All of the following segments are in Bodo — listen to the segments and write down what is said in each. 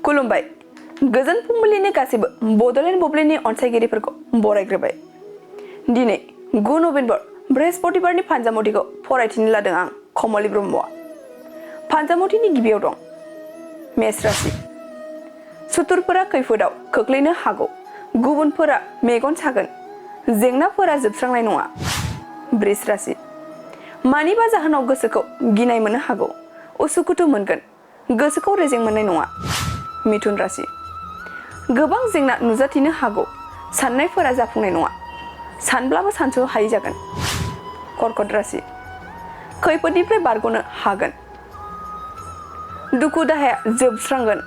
खुलुमबाय गोजोन फुंबिलिनि गासैबो बड'लेण्ड बुब्लिनि अनसायगिरिफोरखौ बरायग्रोबाय। दिनै 9 नभेम्बर बृहस्पतिबारनि फानजामुथिखौ फरायथिनो लादों आं कमलि ब्रह्मआ। फानजामुथिनि गिबियाव दं मेष राशि। सुथुरफोरा खैफोदाव खोख्लैनो हागौ, गुबुनफोरा मेगन सागोन, जेंनाफोरा जोबस्रांनाय नङा। बृष राशि। मानिबा जाहोनाव गोसोखौ गिनाय मोननो हागौ, उसुखुथु मोनगोन, गोसोखौ रेजें मोननाय नङा। मिथुन राशि। गोबां जेंना नुजाथिनो हागौ, साननायफोरा जाफुंनाय नङा, सानब्लाबो सानस' हायै जागोन। कर्कट राशि। खैफोदनिफ्राय बारग'नो हागोन, दुखु दाहाया जोबस्रांगोन,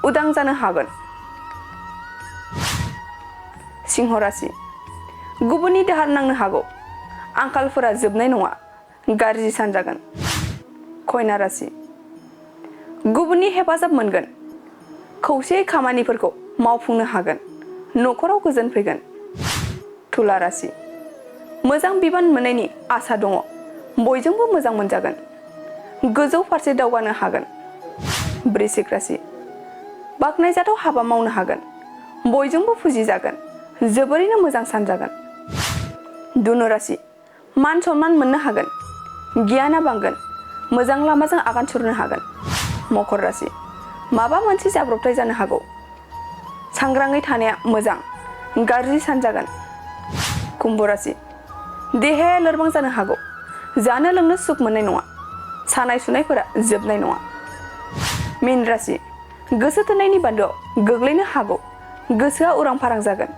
उदां जानो हागोन। सिंह राशि। गुबुननि दाहार नांनो हागौ, आंखालफोरा जोबनाय नङा, गाज्रि सान जागोन। कन्या राशि। गुबुननि हेफाजाब मोनगोन, खौसेयै खामानिफोरखौ मावफुंनो हागोन, न'खराव गोजोन फैगोन। तुला राशि। मोजां बिबान मोननायनि आसा दङ, बयजोंबो मोजां मोनजागोन, गोजौ फारसे दावगानो हागोन। वृश्चिक राशि। बाख्नायजाथाव हाबा मावनो हागोन, बयजोंबो फुजिजागोन, जोबोरैनो मोजां सान जागोन। धनु राशि। मान सन्मान मोननो हागोन, गियाना बांगोन, मोजां लामाजों आगान सुरनो हागोन। मकर राशि। माबा मोनसे जाब्रबथाय जानो हागौ, सांग्राङै थानाया मोजां, गाज्रि सान जागोन। कुम्भ राशि। देहाया लोरबां जानो हागौ, जानो लोंनो सुख मोननाय नङा, सानाय सुनायफोरा जोबनाय नङा। मीन राशि। गोसो थोनायनि बान्दोआव गोग्लैनो हागौ, गोसोआ उरां फारां जागोन,